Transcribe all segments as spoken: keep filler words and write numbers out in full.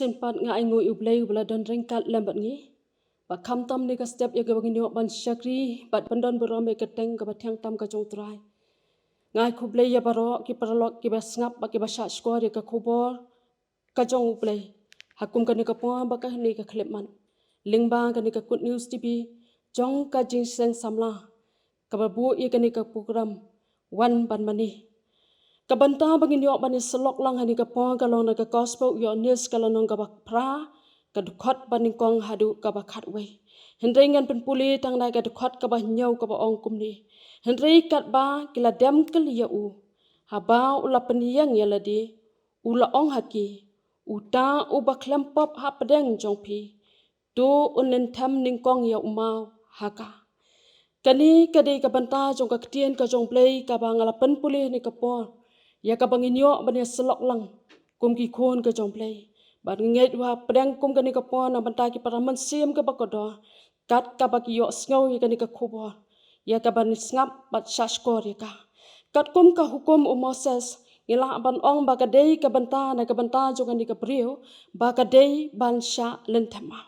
Shisien pat nga ainguh ïa U Blei uba la don ryngkat lem bad ngi. Ba khamtam ne ka step ïa kaba ngin ïoh ban shakri bad pyndon burom ïa ka kyrteng kaba thiang tam ka jong U Trai. Nga ai khublei ïa baroh ki paralok kiba sngap bad kiba shahshkor ïa ka khubor ka jong U Blei ha kum kane ka por bad kane ka khyllipmat lyngba kane ka Good News T V jong ka Jingïaseng Samla, kaba buh ïa kane ka program Wan Ban Mane. Ka bynta ba ngin ïoh ban ïasyllok lang ha kane ka por ka long na ka Gospel u Ïoannis ka lynnong kaba phra, ka dkhot ba nyngkong haduh kaba khatwei. Hynrei ngan pynpule tang na ka dkhot kaba hynñiew kaba ong kumne: Hynrei katba ki la dem kylli ïa u, haba u la pynïeng ïa lade, u la ong ha ki: Uta uba khlem pop hapdeng jong phi, to un lynthem nyngkong ïa u maw ha ka. Kane ka dei ka bynta jong ka ktien ka jong U Blei kaba nga la pynpule ha kane ka por, ïa kaba ngin ïoh ban ïasyllok lang kum ki khun ka jong U Blei. Bad nga ngeit ba hapdeng kum kane ka por na bynta ki para mynsiem kiba kordor, kat kaba ki ïohsngew ïa kane ka khubor, ïa kaba ngin sngap bad shahshkor ïa ka. Katkum ka hukum u Moses, ngi lah ban ong ba ka dei ka bynta na ka bynta jong kane ka briew ba ka dei ban shah lynthem maw.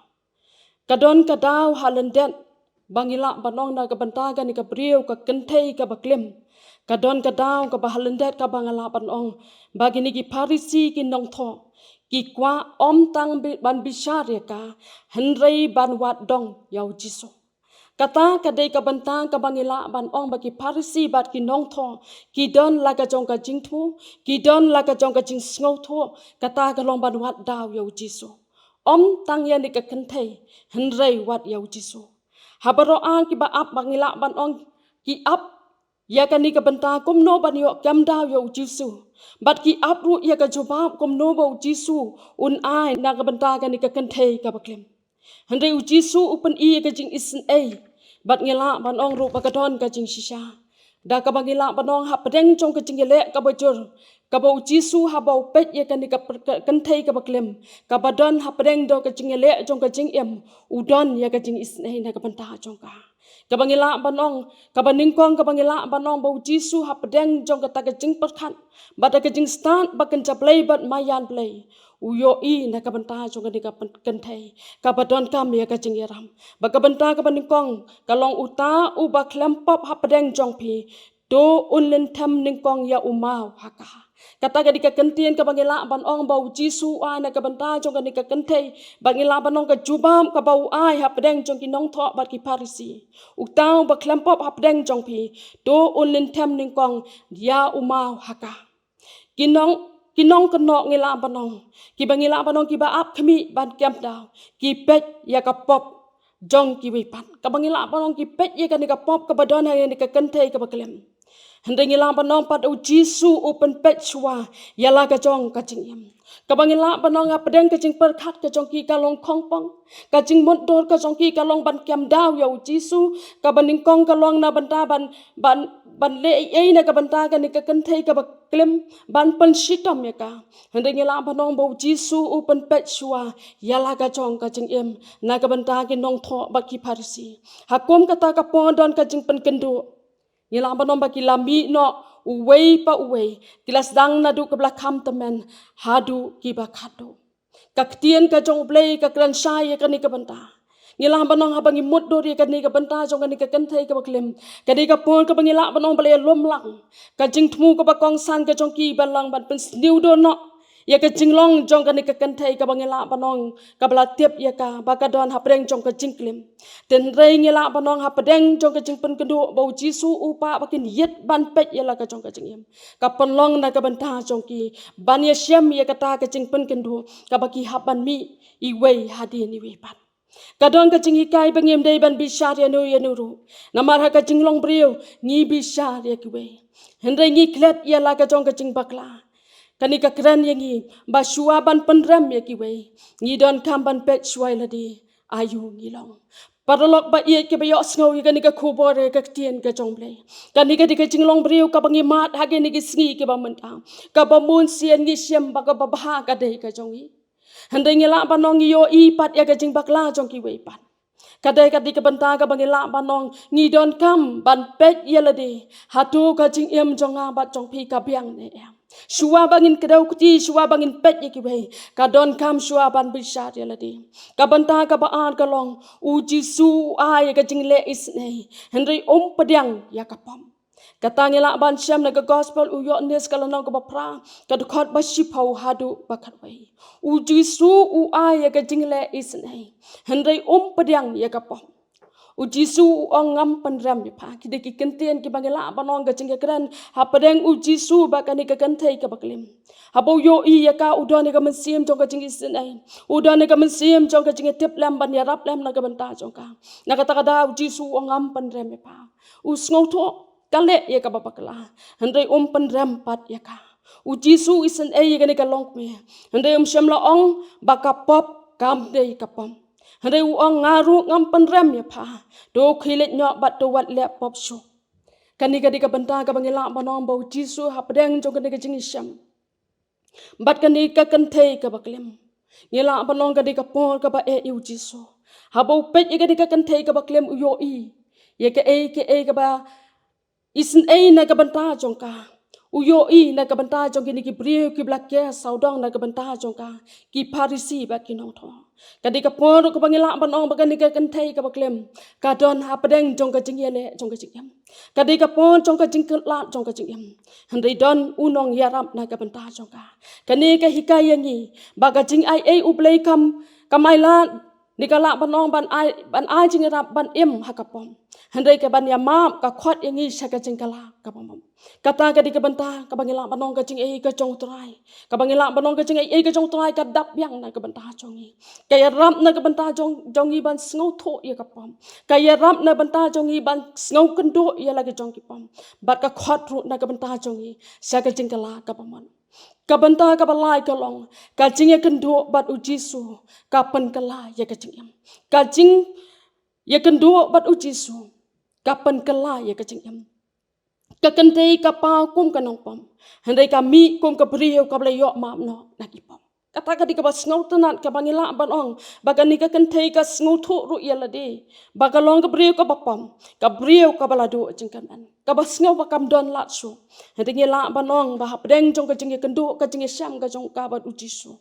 Ka don ka daw ha lyndet ba ngi lah ban ong na ka bynta kane ka briew ka kynthei kaba klim. Ka don ka daw kaba ha lyndet kaba ngi lah ban ong ba kine ki Pharisi ki nongthoh ki kwah ym tang bi-, ban bishar ïa ka, hynrei ban wad dong ïa U Jisu. Kata ka dei ka bynta kaba ngi lah ban ong ba ki Pharisi bad ki nongthoh ki don la ka jong ka jingthmu, ki don la ka jong ka jingsngewthuh, kata ka long ban wad daw ïa U Jisu. Ym tang ïa kane ka kynthei, hynrei wat ïa U Jisu. Ha baroh ar kiba ap ba ngi lah ban ong ki ap ïa kane ka bynta kumno ban ïoh kem daw ïa U Jisu. Bad ki ap ruh ïa ka jubab kumno ba U Jisu un ai na ka bynta kane ka kynthei kaba klim. Hynrei U Jisu u pyni ïa ka jingisynei. Bad ngi lah ban ong ruh ba ka don ka jingshisha. Da kaba ngi lah ban ong hapdeng jong ka jingïaleh kaba jur, kaba U Jisu haba u peit ïa kane ka per-, ka kynthei kaba klim, kaba don hapdeng jong ka jingïaleh jong ka jingim, u don ïa ka jingisynei na ka bynta jong ka. Kaba ngi lah ban ong, kaba nyngkong kaba ngi lah ban ong ba U Jisu hapdeng jong kata ka jingpyrkhat bad ka jingstad ba kynja Blei bad marjan Blei, u ïohi na ka bynta jong kane ka pyn-, kynthei kaba donkam ïa ka jingïarap. Bad ka bynta kaba nyngkong ka long uta uba khlem pop hapdeng jong phi, to un lynthem nyngkong ïa u maw ha ka. Kata ka dei ka kyntien kaba ngi lah ban ong ba U Jisu u ai na ka bynta jong kane ka kynthei, ba ngi lah ban ong ka jubab kaba u ai hapdeng jong ki nongthoh bad ki Pharisi. Uta uba khlem pop hapdeng jong phi, to un lynthem nyngkong ïa u maw ha ka. Ki nong, ki nongkynnoh ngi lah ban ong, kiba ngi lah ban ong kiba ap khmih ban kem daw, ki peit ïa ka pop jong kiwei pat. Kaba ngi lah ban ong ki peit ïa kane ka pop kaba don ha kane ka kynthei kaba klim. Hynrei ngi lah ban ong pat U Jisu u pynpeit shuwa ïa la ka jong ka jingim. Kaba ngi lah ban ong hapdeng ka jingpyrkhat ka jong ki ka long khongpong, ka jingmutdur ka jong ki ka long ban kem daw ïa U Jisu. Kaba nyngkong ka long na bynta ban, ban, ban leh ei ei na ka bynta kane ka kynthei kaba klim, ban pynshitom ïa ka. Hynrei ngi lah ban ong ba U Jisu u pynpeit shuwa ïa la ka jong ka jingim na ka bynta ki nongthoh bad ki Pharisi. Ha kum kata ka por don ka jingpynkynduh. Ngi lah ban ong ba ki la mih noh uwei pa uwei, ki la sdang naduh kiba la kham tymmen haduh kiba khatduh. Ka ktien ka jong U Blei ka kren shai ïa kane ka bynta. Ngi lah ban ong haba ngi mutdur ïa kane ka bynta jong kane ka kynthei kaba klim, kane ka por kaba ngi lah ban ong ba la ïalum lang ka jingthmu kaba kongsan ka jong ki, ba la long ban pynsniew dur noh ïa ka jinglong jong kane ka kynthei kaba ngi lah ban ong kaba la tip ïa ka ba ka don hapdeng jong ka jingklim. Hynrei ngi lah ban ong hapdeng jong ka jingpynkynduh ba U Jisu u pah ba kin ïit ban peit ïa la ka jong ka jingim. Ka pynlong na ka bynta jong ki ban ïashem ïa kata ka jingpynkynduh kaba ki hap ban mih iwei hadien iwei pat. Ka don ka jinghikai ba ngim dei ban bishar ïa no ïa no ruh. Namar ha ka jinglong briew ngi bishar ïa kiwei, hynrei ngi klet ïa la ka jong ka jingbakla. Kane ka kren ïa ngi ba shuwa ban pynrem ïa kiwei, ngi donkam ban peit shuwa ïa lade aïu ngi long. Paralok ba ïeit kiba ïohsngew ïa kane ka khubor ïa ka ktien ka jong U Blei, kane ka dei ka jinglong briew kaba ngi mad ha kine ki sngi kiba mynta. Kaba mynsiem ngi shem ba kaba bha ka dei ka jong ngi. Hynrei ngi lah ban ong ngi ïohi pat ïa ka jingbakla jong kiwei pat. Ka dei ka dei ka bynta kaba ngi lah ban ong ngi donkam ban peit ïa lade. Hato ka jingim jong nga bad jong phi ka biang ne em? Shuwa ba ngin kdew kti, shuwa ba ngin peit ïa kiwei, ka donkam shuwa ban bishar ïa lade. Ka bynta kaba ar ka long, u Jisu u ai ïa ka jingleh isynei, hynrei um pdiang ïa ka pop. Kata ngi lah ban shem na ka gospel u Ïoannis ka lynnong kaba phra, ka dkhot ba shiphew haduh ba khatwei. U Jisu u ai ïa ka jingleh isynei, hynrei um pdiang ïa ka pop. U Jisu u ong ngam pynrem ïa pha. Ki dei ki kyntien kiba ngi lah ban ong ka jingkren hapdeng u Jisu bad kane ka kynthei kaba klim. Haba u ïohi ïa ka, u don ïa ka mynsiem jong ka jingisynei, u don ïa ka mynsiem jong ka jingïatiplem ban ïarap lem na ka bynta jong ka. Na kata ka daw u Jisu u ong ngam pynrem ïa pha. U sngewthuh ka leh ïa kaba bakla, hynrei um pynrem pat ïa ka. U Jisu u isynei ïa kane ka longkmie, hynrei um shym la ong ba ka pop kam dei ka pop. Hynrei u ong nga ruh ngam pynrem ïa pha. To khie leit noh bad to wat leh pop shuh. Kane ka dei ka bynta kaba ngi lah ban ong ba u Jisu hapdeng jong kane ka jingishem bad kane ka kynthei kaba klim, ngi lah ban ong ka dei ka por kaba eh ïa u Jisu. Haba u peit ïa kane ka kynthei kaba klim, u ïohi ïa kaei kaei kaba isynei na ka bynta jong ka. U ïohi na ka bynta jong kine ki briew kiba la ker sawdong na ka bynta jong ka, ki Pharisi bad ki nongthoh. Ka dei ka por ruh kaba ngi lah ban ong ba kane ka kynthei kaba klim ka don hapdeng jong ka jingïaleh jong ka jingim. Ka dei ka por jong ka jingkhlad jong ka jingim, hynrei don u nongïarap na ka bynta jong ka. Kane ka hikai ïa ngi ba ka jingaiei U Blei kam, kam ai lad ne ka lah ban ong ban ai, ban ai jingïarap ban im ha ka pop, hynrei ka ban ïamap ka khot ïa ngi sha ka jingkylla kaba mut. Kata ka dei ka bynta kaba ngi lah ban ong ka jingaiei ka jong U Trai. Kaba ngi lah ban ong ka jingaiei ka jong U Trai ka dap biang na ka bynta jong ngi. Ka ïarap na ka bynta jong, jong ngi ban sngewthuh ïa ka pop. Ka ïarap na bynta jong ngi ban sngewkynduh ïa la ki jong ki pop. Bad ka khot ruh na ka bynta jong ngi sha ka jingkylla kaba mut. Ka bynta kaba lai ka long ka jingïakynduh bad u Jisu ka pynkylla ïa ka jingim. Ka jingïakynduh bad u Jisu ka pynkylla ïa ka jingim. Ka kynthei ka paw kum ka nongpop, hynrei ka mih kum ka briew kaba la ïoh map noh na ki pop. Kata ka dei kaba sngewtynnat kaba ngi lah ban ong ba kane ka kynthei ka sngewthuh ruh ïa lade ba ka long ka briew kaba pop, ka briew kaba la duh jingkyrmen, kaba sngew ba kam don lad shuh. Hynrei ngi lah ban ong ba hapdeng jong ka jingïakynduh, ka jingïashem ka jong ka bad u Jisu,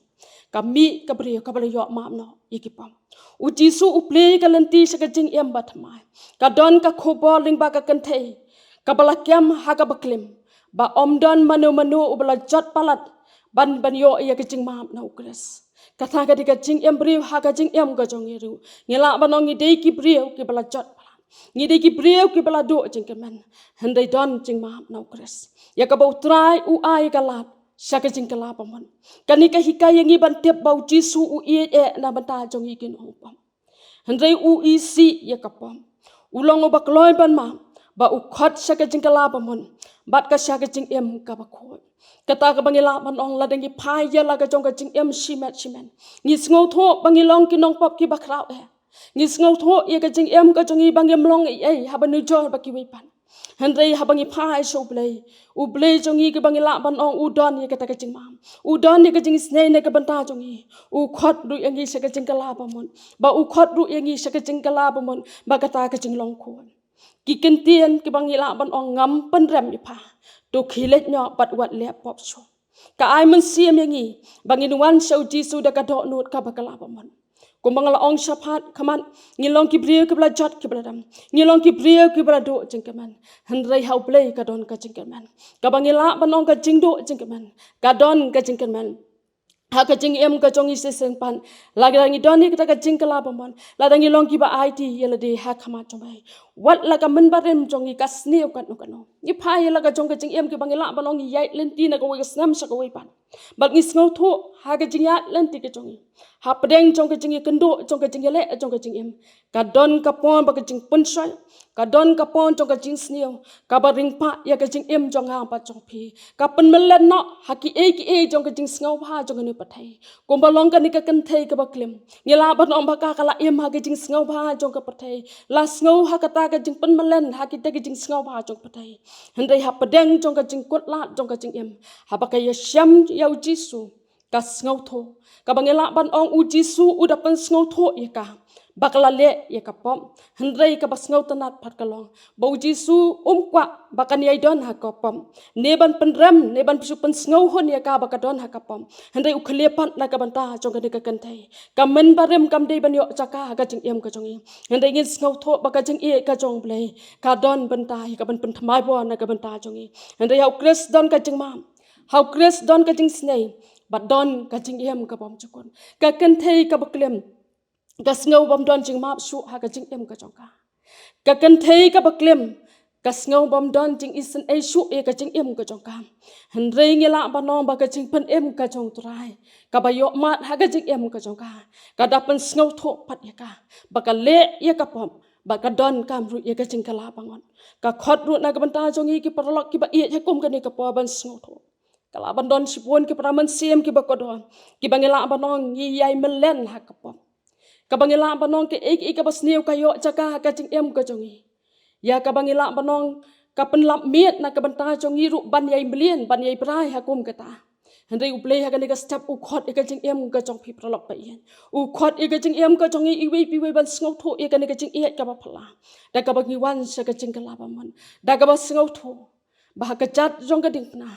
ka mih ka briew kaba la ïoh map noh ïa ki pop. U Jisu u plie ka lynti sha ka jingim ba thymmai. Ka don ka khubor lyngba ka kynthei kaba la kem ha kaba klim ba ym don mano mano uba la jot palat ban, ban ïoh ïa ka jingmap na u Khrist. Kata ka dei ka jingim briew ha ka jingim ka jong ngi ruh. Ngi lah ban ong ngi dei ki briew kiba la jot palat, ngi dei ki briew kiba la duh jingkyrmen, hynrei don jingmap na u Khrist ïa kaba U Trai u ai ka lad sha ka jingkylla ba mut. Kane ka hikai ïa ngi ban tip ba u Jisu u ïeit eh na bynta jong ngi ki nongpop, hynrei u isih ïa ka pop. U long uba kloi ban map, ba u khot sha ka jingkylla ba mut bad ka sha ka jingim kaba khuid. Kata kaba ngi lah ban ong lada ngi phai ïa la ka jong ka jingim shimet shimet, ngi sngewthuh ba ngi long ki nongpop kiba khraw eh. Ngi sngewthuh ïa ka jingim ka jong ngi ba ngim long ei ei haba nujor bad kiwei pat. Hynrei haba ngi phai sha U Blei, U Blei jong ngi kaba ngi lah ban ong u don ïa kata ka jingmap, u don ïa ka jingisynei na ka bynta jong ngi. U khot ruh ïa ngi sha ka jingkylla ba mut, ba u khot ruh ïa ngi sha ka jingkylla ba mut, ba kata ka jinglong khuid. Ki kyntien kiba ngi lah ban ong ngam pynrem ïa pha, to khie leit noh bad wat leh pop shuh, ka ai mynsiem ïa ngi ba ngin wan sha u Jisu da ka dohnud kaba kylla ba mut. Kumba nga la ong shaphang khmat, ngi long ki briew kiba la jot kiba la dem, ngi long ki briew kiba la duh jingkyrmen, hynrei ha U Blei ka don ka jingkyrmen. Kaba ngi lah ban ong ka jingduh jingkyrmen, ka don ka jingkyrmen ha ka jingim ka jong ngi shisien pat. Lada ngi don ïa kata ka jingkylla ba mut, lada ngi long kiba aiti ïa lade ha khmat jong U Blei, wat la ka mynbarim jong ngi ka sniew katno katno, ngi phai ïa la ka jong ka jingim kiba ngi lah ban ong ngi ïaid lynti na kawei ka snem sha kawei pat, bad ngi sngewthuh ha ka jingïaid lynti ka jong ngi, hapdeng jong ka jingïakynduh, jong ka jingïaleh, jong ka jingim, ka don ka por ba ka jingpynshoi, ka don ka por jong ka jingsniew kaba ring pat ïa ka jingim jong nga bad jong phi. Ka pynmlien noh ha kiei kiei jong ka jingsngewbha jong kane ka pyrthei. Kumba long kane ka kynthei kaba klim, ngi lah ban ong ba ka, ka la im ha ka jingsngewbha jong ka pyrthei, la sngew ha kata ka jingpynmlien ha kita ki jingsngewbha jong ka pyrthei. Hynrei hapdeng jong ka jingkutlad jong ka jingim, haba ka ïashem ïa u Jisu, ka sngewthuh. Kaba ngi lah ban ong u Jisu u da pynsngewthuh ïa ka ba ka la leh ïa ka pop, hynrei kaba sngewtynnad pat ka long ba u Jisu um kwah ba kan ïai don ha ka pop, ne ban pynrem, ne ban pynrem pynsngewhun ïa ka ba ka don ha ka pop. Hynrei u khlieh pat na ka bynta jong kane ka kynthei. Ka mynbarim kam dei ban ïoh jaka ha ka jingim ka jong i. Hynrei ngin sngewthuh ba ka jingïeit ka jong u Blei ka don bynta ïa ka ban pynthymmai bor na ka bynta jong i. Hynrei ha u Khrist don ka jingmap, ha u Khrist don ka jingsnei, bad don ka jingim ka bymjukut. Ka kynthei kaba klim ka sngew bym don jingmap shuh ha ka jingim ka jong ka. Ka kynthei kaba klim ka sngew bym don jingisynei shuh ïa ka jingim ka jong ka. Hynrei ngi lah ban ong ba ka jingpynim ka jong u Trai kaba ïohmad ha ka jingim ka jong ka, ka da pynsngewthuh pat ïa ka ba ka leh ïa ka pop, ba ka donkam ruh ïa ka jingkylla bangot. Ka khot ruh na ka bynta jong ngi ki paralok kiba ïeit ha kum kane ka por ban sngewthuh. Ka lah ban don shibun ki para mynsiem kiba kordor, kiba ngi lah ban ong ngi ïai mlien ha ka pop. Kaba ngi lah ban ong kaei kaei kaba sniew ka ïoh jaka ha ka jingim ka jong ngi. Ïa kaba ngi lah ban ong ka pynlap miet na ka bynta jong ngi ruh ban ïai mlien, ban ïai brai ha kum kata. Hynrei u Blei ha kane ka step u khot ïa ka jingim ka jong phi paralok ba ïeit. U khot ïa ka jingim ka jong ngi iwei pa iwei ban sngewthuh ïa kane ka jingïeit kaba phylla, da kaba ngi wan sha ka jingkylla bamut, da kaba sngewthuh ba ha ka jait jong ka diengphna,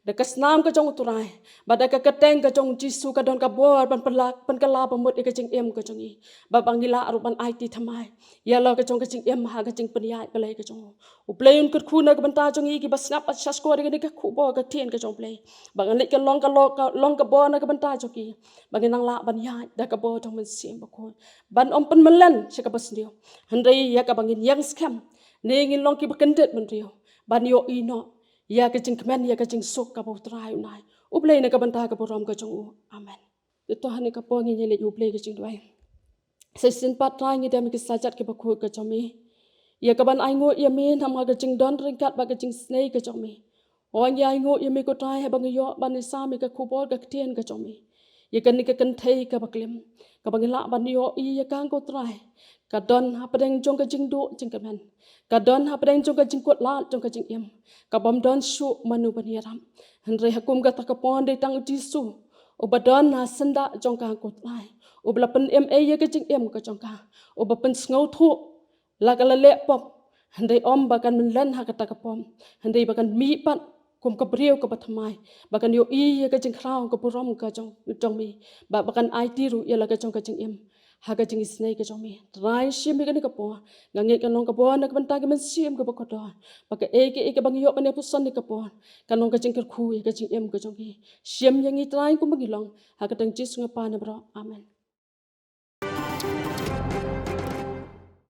da ka snam ka jong u Trai, bad da ka kyrteng ka jong u Jisu ka don ka bor ban pynkylla, pynkylla bamut ïa ka jingim ka jong ngi. Bad ba ngi lah ruh ban aiti thymmai ïa la ka jong ka jingim ha ka jingpynïaid Blei ka jong u. U Blei un kyrkhu na ka bynta jong ngi kiba sngap bad sngap skhor ïa kane ka khubor ka ktien ka jong u Blei. Ba ngan leit ka long ka long ka long ka bor na ka bynta jong ki. Ba ngin nang lah ban ïaid da ka bor jong u Mynsiem Bakhuid, ban ym pynmlien sha kaba sniew, hynrei ïa kaba ngin ïeng skhem, ne ngin long kiba kyndit bynriew ban ïohi noh ïa ka jingkmen, ïa ka jingsuk kaba u Trai un ai. U Blei na ka bynta ka burom ka jong u. Amen. Te to ha kane ka por ngin ïaleit ïa u Blei ka jingduwai. Sa shisien pat Trai ngi dem ha ki slajat kiba khuid ka jong me, ïa kaban ainguh ïa me namar ka jingdon ryngkat bad ka jingsnei ka jong me. Ngi ainguh ïa me ko Trai haba ngi ïoh ban ïasam ïa ka khubor ka ktien ka jong me, ïa kane ka kynthei kaba klim, kaba ngi lah ban ïohi ïa ka ko Trai, ka don hapdeng jong ka jingduh jingkmen, ka don hapdeng jong ka jingkut lad jong ka jingim, kabym don shuh mano ban ïarap. Hynrei ha kum kata ka por dei tang u Jisu uba don ha syndah jong ka ko Trai, uba la pynim ei ïa ka jingim ka jong ka, uba pynsngewthuh la ka la leh pop, hynrei ym ba kan mlien ha kata ka pop, hynrei ba kan mih pat kum ka briew kaba thymmai, ba kan ïohi ïa ka jingkhraw ka burom ka jong, jong me, ba, ba kan aiti ruh ïa la ka jong ka jingim ha ka jingisnei ka jong me. Trai shim ïa kane ka por, nga ngeit kan long ka bor na ka bynta ki mynsiem kiba kordor, ba kaei kaei kaba ngi ïoh ban ïa puson ha kane ka por kan long ka jingkyrkhu ïa ka jingim ka jong me. Shim ïa ngi Trai kumba ngi long, ha ka kyrteng Jisu nga pan baroh. Amen.